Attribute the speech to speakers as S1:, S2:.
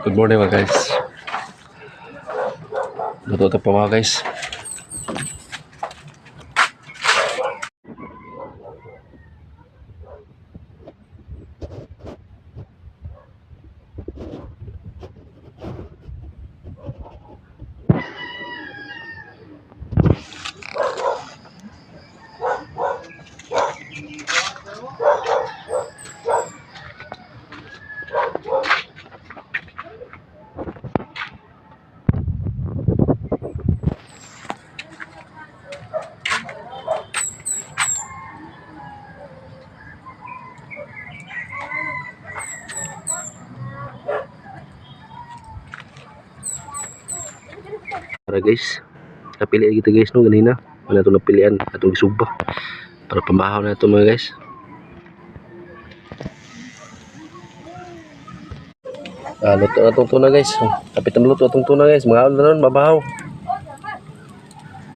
S1: Good morning, mga guys. Luto ito pa, mga guys. Para, guys. Napili kita, guys, no ganina. Wala itong napilian atong gisugba. Para pamahaw na ito, mga guys. Ah, luto na itong tuna, guys. Oh, kapit na luto itong tuna, guys. Mga na nun, mabahaw.